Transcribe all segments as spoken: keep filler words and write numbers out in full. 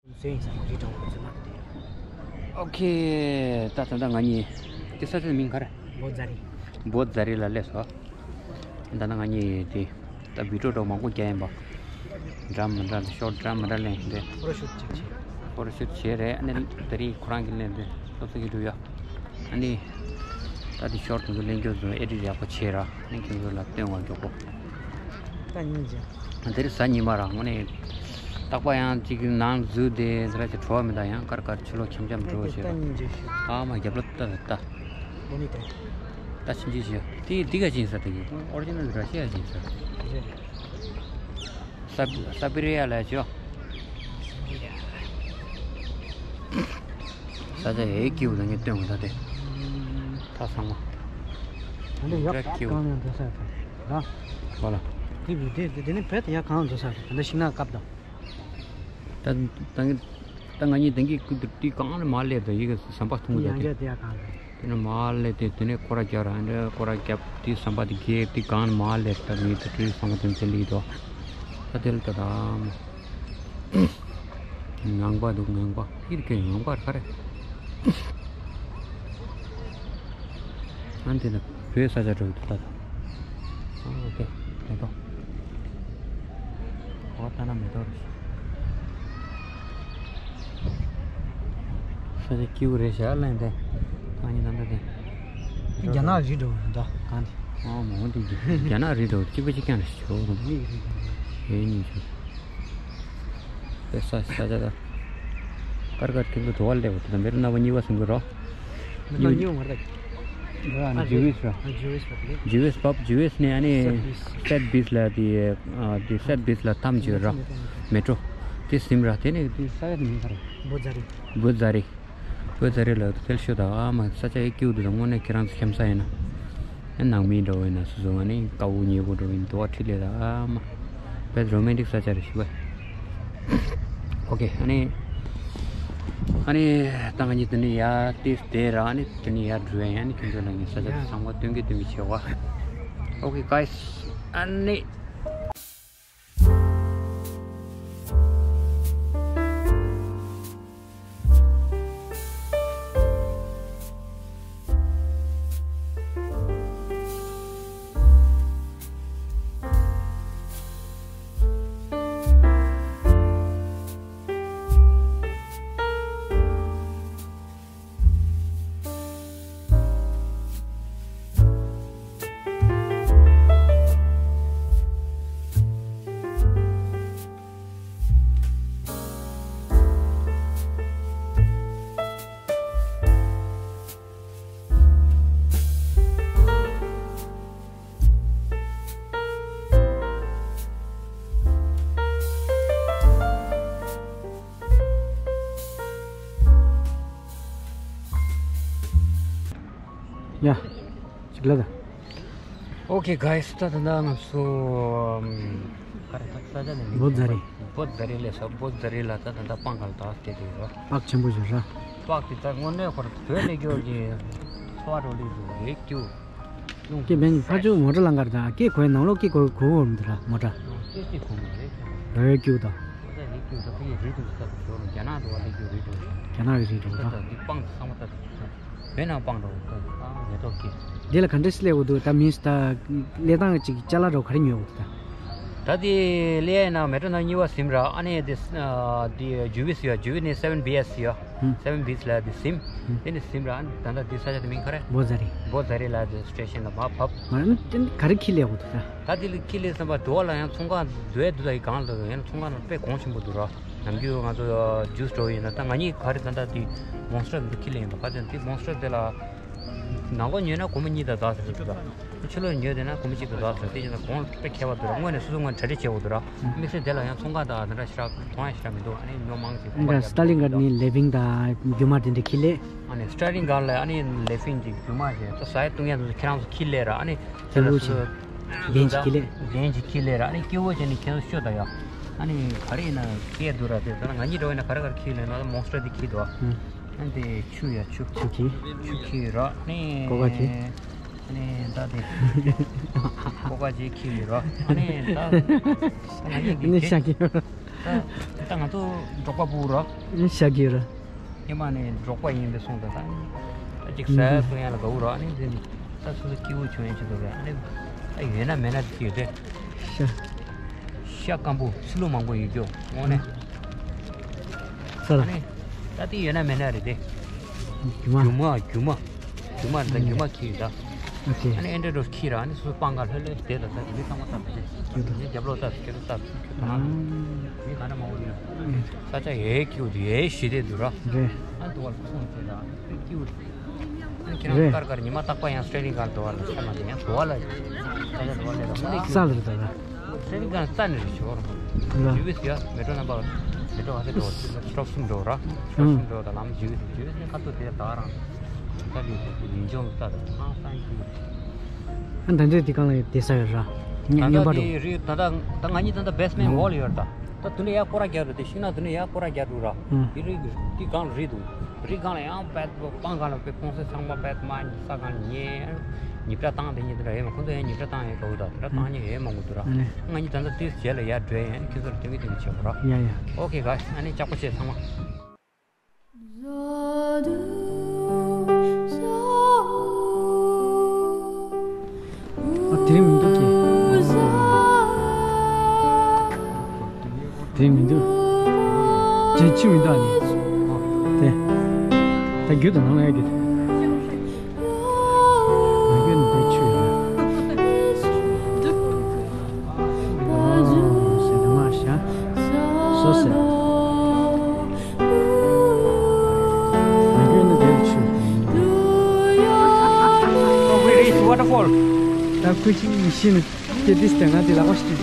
ཟོས་ཡིན་ས་རི་གྲོང་ཚོ་མ་དེ། ཨོ་ཁེ། ད་ད་ད་ང་གཉིས་དེ་ས་ཆ་མིང་ག་རེ། བོ་ཛ་རི། བོ་ཛ་རི་ལ་སླེབས་སོང་། ད་ད་ང་གཉིས་དེ་ད་བི་ཌི་ཡོ་འདྲ་མང་པོ་རྒྱག་ཡིན་པ། འདྲ་མི་འདྲ་ཤོར་འདྲ་མི་འདྲ་ལེན་དེ། ཕོ་ཊོ་ཤུ་ཊི་ཅིག་བྱས། ཕོ་ཊོ་ཤུ་ཊི་བྱས་རེད། ཨ་ནི་ད་རིང་ཁོ་རང་གིས་ལེན་དེ་སློབ་གསོ་གི་འགྲོ་ཡ། ཨ་ནི་ད་དེ་ཤོར་དེ་ཚོ་ལེན་རྒྱུ་ཚོ་ཨེ་ཌི་ཡག་པོ་བྱས་ར། ཨ་ནི་ཁྱེད་ཚོ་ལ་སྟོན་བ་མགྱོགས་པོ། ད་ཉིན་རྗེས། དེ་རིང་གཟའ་ཉི་མ་ར་དངོས་གནས། རྟག་པར་ཡང་གཅིག་ནང་འཛུལ་ཏེ་འཛུལ་ལ་ཅིག་བྲོ་བ་མི་འདུག་ཡང་དཀར་དཀར་ཕྱི་ལོགས་འཁྱམ་འཁྱམ་འགྲོ་བྱེད་རོགས། ད་རྒྱབ་ལོགས་ལྟ་ལྟ། ད་ཕྱིན་ཅི་ཞིག་དེ་དེ་ག་ཅིག་ཡིན་ས་དེ་གི་ཨོ་རི་ཇི་ནལ་ར་ཤི་ཡ་ཅིག་ཡིན་ས། ས་སི་པི་རི་ཡ་ལ་ཅོ། ས་ཆ་ཧེ་ཀྱིའུ་ད་ངས་སྟོན་གོ་ད་དེ། ད་ཚང་མ། ཨ་འདི་ཡག་ཀྱིའུ་གང་ནས་འགྲོ་ས་རེད་ད། གོ་ལ། དེ་བུ་དེ་དེ་ནི་བེད་ཡག་གང་འགྲོ་ས་རེད་ད་ཤིང་ནགས་བཀབ་དང་། ད་ད་ད་ང་གཉིས་དེང་གི་ཀུ་ཏུ་ཏི་གང་ནས་མ་སླེབས་ད་ཡི་གེ་ཟམ་པ་ཐུང་གོ་ད་ཡང་དེ། བསྐྱར་དེ་ཡག་གང་རེད། དེ་ནས་མར་སླེབས་ཏེ་དེ་ནས་སྐོར་ར་རྒྱབ་ར། ཨ་འདྲ་སྐོར་ར་རྒྱབ་དེ་ཟམ་པ་དེ་བརྒལ་དེ་སྒང་ནས་མར་སླེབས་ད་མི་དེ་དུས་ཟམ་པ་དེ་ཚེ་ལི་དོ། ད་དེ་ལ་ད་ད་ངང་པ་འདུག་ངང་པ་ཕིར་ཁེ་ངང་པ་ག་རེ། ཨ་འདི་ལ་བོད་ས་ཆ་འགྲོ་གི་འདུག་ད་ད། ཨ་ཨོ་ཁེ་མེ་ཏོག་ཨོ་ད་ན་མེ་ཏོག་རེད། ས་ཆ་སྐྱིད་པོ་རེད་ཤག་ལན་དེ། ང་གཉིས་ད་ལྟ་དེ། རྒྱ་ནག་རིལ་འགྲོ་འདྲ་གང་དེ། ཨོ་མོ་འདི་རྒྱ་ནག་རིལ་འགྲོ་གཅིག་པ་གཅིག་རྐྱང་རེད་ཤག་མི་རིགས་རེད། ཨེ་གཉིས་ཤག་དེ་ས་ས་ཆ་ད། དཀར་དཀར་ཁྱེད་ཚོ་དུ་བ་སླེབས་འོ་དེ་ད་མེ་རུ་སྣ་བ་གཉིས་པ་སེང་གེ་རོ། མི་ལ་སྨྱུག་མ་རེད། ཇི་ཝིས་ར། ཇི་ཝིས་པབ། ཇི་ཝིས་པབ། ཇི་ཝིས་ནས་ཨ་ནི་སེད་བིས་ལ་དེ་དེ་སེད་བིས་ལ་ཐམ་བྱོས་ར། མེ་ཏྲོ་དེ་སིམ་ར། དེ་ནས་དེ་ས་ཡ་དེ་མིང་ག་རེད། བོ་ཛ་རི། བོ་ཛ་རི། བོ་ཛ་རི་ལ་དེ་ཕེལ་ཤོ་ད་ཨ་མ་ས་ཆ་ཡེ་སྐྱིད་པོ་འདུག་དངོས་གནས་ཁྱེད་རང་ཚོ་ཁྱམས་ས་ཡིན་ན། ཨ་ནང་མི་འདྲ་བོ་ཡིན་ན་སོ་སོ་ཨ་ནི་དཀར་པོ་ཉེ་པོ་འདྲ་བོ་ཡིན་དུ་བ་ཁྲིད་ལས་ད་ཨ་མ། དཔེ་རོ་མན་ཊིག་ས་ཆ་རེད་ཤི་བས། ཨོ་ཁེ། ཨ་ནི། ཨ་ནི། ད་ང་གཉིས་དེ་ནས་ཡར་ཏིས་བསྡད་ར། ཨ་ནི་དེ་ནས་ཡར་འགྲོ་ཡ་ཡིན། ཨ་ནི་ཁྱོད་ཚོ་ལ་ངས་ས་ཆ་དེ་ཚང་མ་སྟོན་གི་སྟོན་གི་བྱེད་བ། ཨོ་ཁེ་གྷའི་སི། ཨ་ནི། ཡ། ཅིག་ལ་ད། ཨོ་ཁེ་གྷའི་སི། ད་ད་ད་ང་ཚོ་ཨམ། ག་རེ་ད་ས་ཆ་ནས་མིང་བོ་ཛ་རི། བོ་ཛ་རི་ལས་སོ། བོ་ཛ་རི་ལ་ད་ད་ད་སྤང་ག་ལ་ད་བལྟས་ཏེ་ཡོད། སྤགས་ཆེན་པོ་ཞིག་ར། སྤགས་དེ་ད་དངོས་གནས་ཁོ་ར་བོད་ལས་སྐྱོར་གྱི་ཚོ་བ་འགྲོ་ལི་འདུག་ཡེ་ཀྱུ། ཀྱེ་བན་ཕ་ཅུ་མོ་ཊ་ལང་ཀར་ད་ཀྱེ་གོའི་ནང་ལོགས་ཀྱེ་གོའི་གོ་འོར་འདི་ར་མོ་ཊ། ཀྱེ་ཀྱེ་གོ་མ་རེད། རེད་ཀྱུ་ད། ད་ཡེ་ཀྱུ་ད་ཕ་ཡེ་རི་དུ་ད་ཞོར་རྒྱ་ནག་དུ་བ་ལས་ཀྱུ་རི་དུ། རྒྱ་ནག་གི་རི་དུ་ད། ད་འདི་སྤང་ཚང་མ་ད། བོད་ནང་སྤང་འགྲོ་ད་མེ་ཏོག་གི། འདི་ལ་ག་འདྲས་སླེབས་འོ་འདུག་ད་མིན་ད་ཀླད་སྟངས་ཅིག་ཅ་ལག་འགྲོ་ག་རེ་ཉོས་འོ་འདུག་ད། ད་དེ་ལས་ཡིན་ན་མེ་ཏྲོ་ནང་གཉིས་པ་ཟིན་ར། ཨ་ནི་དེ་དེ་ཇུ་བིས་ཡོད། ཇུ་བིས་ནི་སེ་བན་བི་ཨེས་ཡོད། ཧུམ། སེ་བན་བི་ཨེས་ལ་དེ་ཟིན། ཧུམ། དེ་ནི་ཟིན་ར། ཨ་ནི་ད་ལྟ་དེ་ས་ཆ་དེ་མིང་ག་རེ། བོ་ཛ་རི། བོ་ཛ་རི་ལ་དེ་སི་ཊེ་ཤན་ལ་མར་བབས། ང་ནི་ག་རེ་ཁྱི་ལས་འོ་འདུག་ད། ད་དེ་ལ་ཁྱི་ལས་ཟིན་པ་དུ་བ་ལ་ཡང་ཚོང་ཁང་དུ་བས་དུ་ད་ཡི་གང་ལ་ཡང་ཚོང་ཁང་ལ་དཔེ་གོང་ཆེན་པོ་འདུག་ར། ནམ་རྒྱུན་ང་ཚོ་ཇུས་འགྲོ་ཡིན་ན་ད་ང་གཉིས་ག་རེ་ད་ལྟ་དེ་མོན་སི་ཊར་དེ་ཁྱི་ལས་ཡིན་པ་ག་ཚོད་དེ་མོན་སི་ཊར་དེ་ལ། ནང་ལོགས་ཉོས་ན་སྒོར་མོ་གཉིས་དང་ཟླ་ཟེར་གྱི་འདུག་ཕྱི་ལོགས་ཉོས་བསྡད་ན་སྒོར་མོ་གཅིག་དང་ཟླ་ཟེར། དེ་བཞིན་གོང་དཔེ་ཁྱད་པར་འདུག་ར། དངོས་ནས་སོ་སོ་ངོས་གྲ་སྒྲིག་བྱེད་དགོས་འདུག་ར། དམིགས་བསལ་དེ་ལ་ཡང་ཚོང་ཁང་དང་དེ་འདྲ་ཞེ་དྲག་མཐོང་ཡ་ཞེ་དྲག་མི་འདུག་ཨ་ནི་ཉོ་མང་ཅིག་ཨ་ནི་སི་ཊ་ལིང་ག་ནི་ལེ་ཕིང་དང་རྒྱུ་མ་དེ་འདྲ་ཁྱི་ལས། ཨ་ནི་སི་ཊ་ལིང་ག་ལ་ཨ་ནི་ལེ་ཕིང་གི་རྒྱུ་མ་ཞེ་ད་ཟ་ཡ་བཏུང་ཡ་དེ་ཚོ་ཁྱེད་རང་ཚོ་ཁྱི་ལས་ར། ཨ་ནི་ཁྱེད་རང་ཚོ་རྒན་གྱི་ཁྱི་ལས། རྒན་གྱི་ཁྱི་ལས་ར། ཨ་ནི་སྐྱེ་བོ་བྱས་ནས་ཁྱེད་ཚོ་ཤོད་ད་ཡ། ཨ་ནི་ག་རེ་ཡིན་ན་སྐད་འདུག་ར། དེ་ད་ང་གཉིས་འགྲོ་ཡིན་ན་ག་རེ་ག་རེ་ཁྱི་ལས་ན་མོན་སི་ཊར་དེ་ཁྱི་འདུག་ཨ། ཨ་འདི་ཆུ་ཡ་ཆུ། ཆུ་ཁྱི། ཆུ་ཁྱི་ར་ནི། ཀོ་ཀ་ཁྱི། ནི་ད་དེ། ཀོ་ཀ་ཅི་ཁྱི་ར། ནི་ད། ང་གཉིས་ནི་ཤ་ཁྱི། ད་ང་ཚོ་འབྲོག་པ་བུ་ར། ཤ་གི་ར། ཉི་མ་ནས་འབྲོག་པ་ཡིན་པའི་སོང་དང་ད་ནི་ད་ཅིག་ཟ་ཐུབ་ཡ་ལ་དགའ་བོ་ར། ཨ་ནི་འདི་ནི་ད་སོ་སོ་སྐྱིད་པོ་བྱུང་ཡ་ཆེད་དུ་ར། ཨ་ནི་ད་ཡོད་ན་མེད་ན་དེ་ཡོད་དེ། ཤ། ཤ་སྐམ་པོ་ཕྱི་ལོ་མང་པོ་ཡོད་རྒྱུ་དངོས་གནས། ས་ལ། ཨ་ནི་ད་དེ་ཡོད་ན་མེད་ན་རེད་དེ། རྒྱུ་མ། རྒྱུ་མ་རྒྱུ་མ། རྒྱུ་མ་རེད་ད། རྒྱུ་མ་ཁྱི་ཡོད་ད། ཨ་ཙི། ཨ་ནི་ཨེ་འདྲ་འགྲོ་ཁྱི་ར། ཨ་ནི་སོ་སོ་སྤང་ག་ལྷོད་ལྷོད་དེ་ད་ད་མི་ཚང་མ་ད་མི་ཚེ་ངས་རྒྱབ་ལོག་ད་སྐྱེ་རུ་ད་ཁྱོད་ད་ང་མི་ག་འདྲ་མང་པོ་ཡོད། ས་ཆ་ཡའི་ཁྱིའུ་དུ་ཡའི་ཞི་བདེ་འདུག་ར། རེད། ཨ་འདུག་བ་ལ་ཁོང་ཚོས་ད་ཁྱིའུ། ཨ་ཁྱེད་རང་རེད། དཀར་དཀར་ཉི་མ་རྟག་པ་ཡང་སི་ཊེ་ཊིང་ག་ལ་འདུག་བ་ལ་ཆ་མ་དེ་ཡང་འདུག་བ་ལ་ས་ཆ་འདུག་བ་ལ་ད་ས་ལ་རེད་ད། སེམས་ཁམས་རྩ་ནས་རེ་ཞོར། ལ། ཇི་བིས་ཡ་མེ་ཊོ་རྣམ་པ། མེ་ཊོ་ག་ཚོད་འགྲོ། སྤྲོ་གསུམ་འགྲོ་ར། སྤྲོ་གསུམ་འགྲོ་དང་ལམ་ཇི་བིས་ཇི་བིས་ནི་ཁ་ཐུག་དེ་ད་རང་། ད་ལི་ཡིན་ཅོང་ད་ད་ཧང་སང་ཞིག་ཨ་ད་འདྲས་དེ་གང་ལ་དེ་ས་ཡོད་ར། ད་ཉན་པ་ད་འགྲོ། དེ་རི་ད་ད་ད་ང་གཉིས་ད་ད་བེ་སི་མེན་ཊི་ཧོལ་ཡོད་ད། ད་དུ་ནས་ཡ་སྐོར་ར་རྒྱག་འགྲོ་དེ་ཤིང་ན་དུ་ནས་ཡ་སྐོར་ར་རྒྱག་འགྲོ་ར། དེ་རི་དེ་གང་རི་འདུག་རི་སྒང་ལ་ཡང་པད་སྤང་སྒང་ལ་པད་ཕོང་སེ་ཚང་མ་པད་མ་ས་སྒང་ཉེ། ཉི་ཕྲ་བཏང་དེ་ཉིད་དུ་རེད་མ། ཁོང་ཚོ་ཡང་ཉི་ཕྲ་བཏང་ཡས་གའུ་ད་དེ་འདྲ་བཏང་ཉེ་ཡས་མང་པོ་འདུག་ར། ཨ་ནི། ང་གཉིས་ད་ལྟ་དུས་རྗེས་ལ་ཡར་འགྲོ་ཡས། ཁྱེད་ཚོར་སྟོན་གི་སྟོན་གི་བྱེད་དགོས་ར། ཡ་ཡ། ཨོ་ཁེ་ག་ཨ་ནི་ལྕགས་པོ་བྱས་ཚང་མ། ཨ་དེ་རིང་མི་འདུག་གི། དེ་མི་འདུག་དེ་ཆུ་མི་འདུག་ཨ་ནི། དེ། ད་རྒྱུ་དང་ནང་ལ་ཡ་གི། ང་གི་འདི་ཆུ་ཡིན། ཨོ་ཟེར་ནས་མ་བཞག་སོ་ཟེར། ང་གི་ནི་འདི་ཆུ་ཡིན། Oh, we reach waterfall. ད་ཁོ་ཅིག་ཡིད་ཤེས་ནས་སྐྱེ་དུས་དེ་ང་དེ་ལག་པ་ཞིག་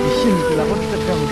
ཡིད་ཤེས་ནས་དེ་ལག་པ་ཞིག་ཏུ་བཀྲམ།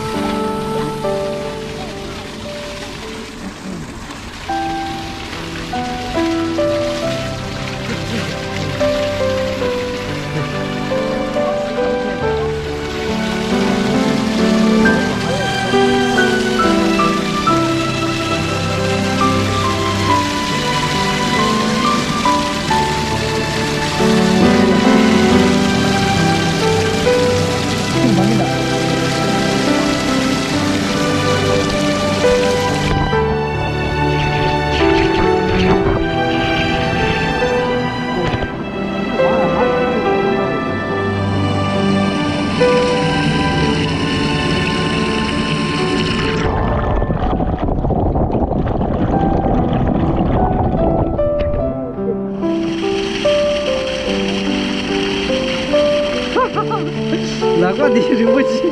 ལག་པ་འདི་རིན་པོ་ཆེ།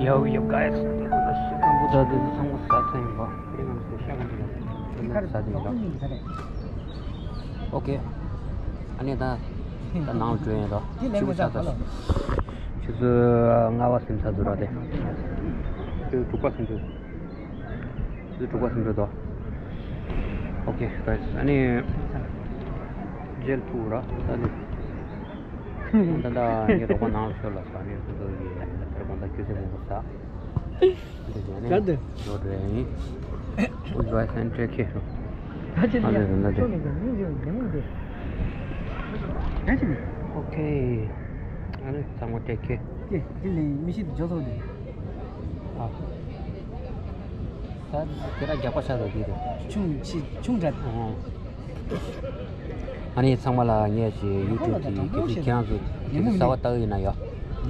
Yo, yo, guys. སྐམ་པོ་ད་དེ་ཚོ་ཚང་མ་ཟ་ཚར་ཡིན་པ། དེ་ང་ཚོ་ཤ་སྐམ་པོ་ད་དེ་ཚོ་ཟ་དེ་ཡིན་པ། ཨོ་ཀེ། ཨ་ནི་ད་ད་ནང་ལ་འགྲོ་ཡིན་རོ། ཆུ་བོ་ཆགས་ད། ཆུ་ཚོད་ལྔ་པ་ཟིན་ཚར་འདུག་ར་དེ། ཆུ་ཚོད་དྲུག་པ་ཟིན་འདུག་ཆུ་ཚོད་དྲུག་པ་ཟིན་འདུག་དོ། ཨོ་ཀེ་གྷའེ་སི། ཨ་ནི་ཇེལ་ཐུག་ར་ད་དེ། ད་ད་ངའི་རོགས་པ་ནང་ལ་ཤོར་ལ་ས་ནས་ཁོ་ཚོ་ཡི་དེར་དགོང་དག་ཆུ་ཚོད་མང་པོ་ཟ། ག་དེ། ལོ་འགྲོ་ཡིན། ཨུ་ཛི་བྷའི་སན་ཊེག་ཁེར། ཨ་ལེ་ལེ་ལེ། ཨོ་ཁེ། ཨ་ནི་ཚང་མ་ཊེག་ཁེར། ཀྱེ། དེ་ལས་མི་ཤི་འཇོག་ཐུབ་ནས། ཨ། ད་དེ་ར་རྒྱག་པ་ཆགས་འདུག་དེ་རེད། ཆུང་ཆི་ཆུང་དྲགས། ཨོ། ཨ་ནི་ཚང་མ་ལ་ངས་ཀྱི་ཡུ་ཊུབ་གི་གལ་སྲིད་ཁྱེད་རང་ཚོ་དེ་ཚོ་གསར་པ་ལྟ་གི་ཡིན་ན་ཡོ།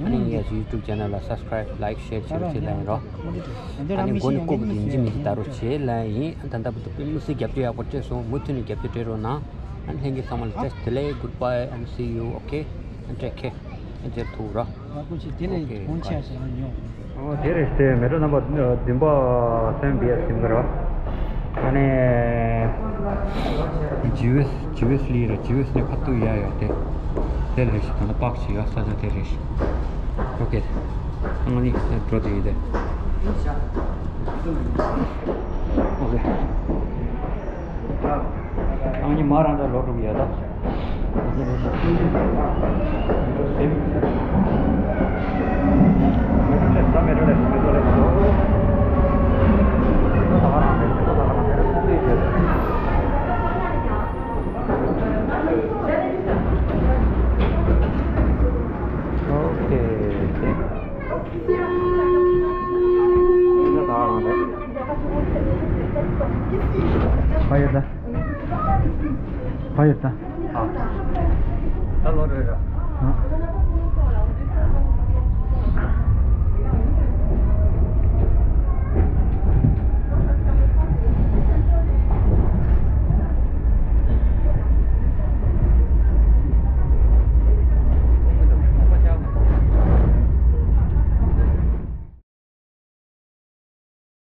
ཨ་ནི་ངས་ཀྱི་ཡུ་ཊུབ་ཆེ་ནལ་ལ་སབ་སི་ཀ་རའིབ། ལའིཀ། ཤེར་བྱེད་རོགས་བྱེད་ལ་ཡིན་རོ། ཨ་ནི་མགོ་ནས་སྐུ་གི་ཡིན་གཅིག་མིན་གཅིག་ལྟ་རོགས་བྱེད་ལ་ཡིན། ཨ་ད་ལྟ་བར་དུ་དཔེ་མི་སྲིད་རྒྱབ་སྐྱོར་ཡག་པོ་སྤྲད་སོང་། མུ་མཐུད་ནས་རྒྱབ་སྐྱོར་སྤྲད་རོགས་གནང་། ཨ་ནི་ལྷན་རྒྱས་ཚང་མ་ལ་བཀྲ་ཤིས་བདེ་ལེགས། Goodbye and see you. Okay. ཨ་ནི་ཊེག་ཁེར། ཨ་ནི་ཇེལ་ཐུག་རོ། ང་ཀུན་གྱིས་དེ་ལས་གོང་ཆེ་ཞིག་ཡོང་། ཨོ་དེ་རེད་དེ། མེ་ཊོ་རྣམ་པ་བདུན་པ་སེམས་བདེ་ཡ་ཟིན་གི་ར། ཨ་ནི་ཇི་བེས་ཇི་བེས་ལི་ར། ཇི་བེས་ནི་ཁ་ཐུག་ཡ་ཡོད་དེ། དེ་རེད་ཤི། ད་ནི་པག་ཅི་ཡོད་ས་ཆ་དེ་རེད་ཤི། ཨོ་ཀེ། ཨ་ནི་འགྲོ་དེ་ཡིན་དེ། ཨོ་ཀེ། ཨང་ཉི་མ་རང་ད་ལོ་དྲུག་ཡ་ད། ཕ་ཡོད་ད། ཕ་ཡོད་ད། ཨ། ད་ལོ་རེད་ར། ཨ།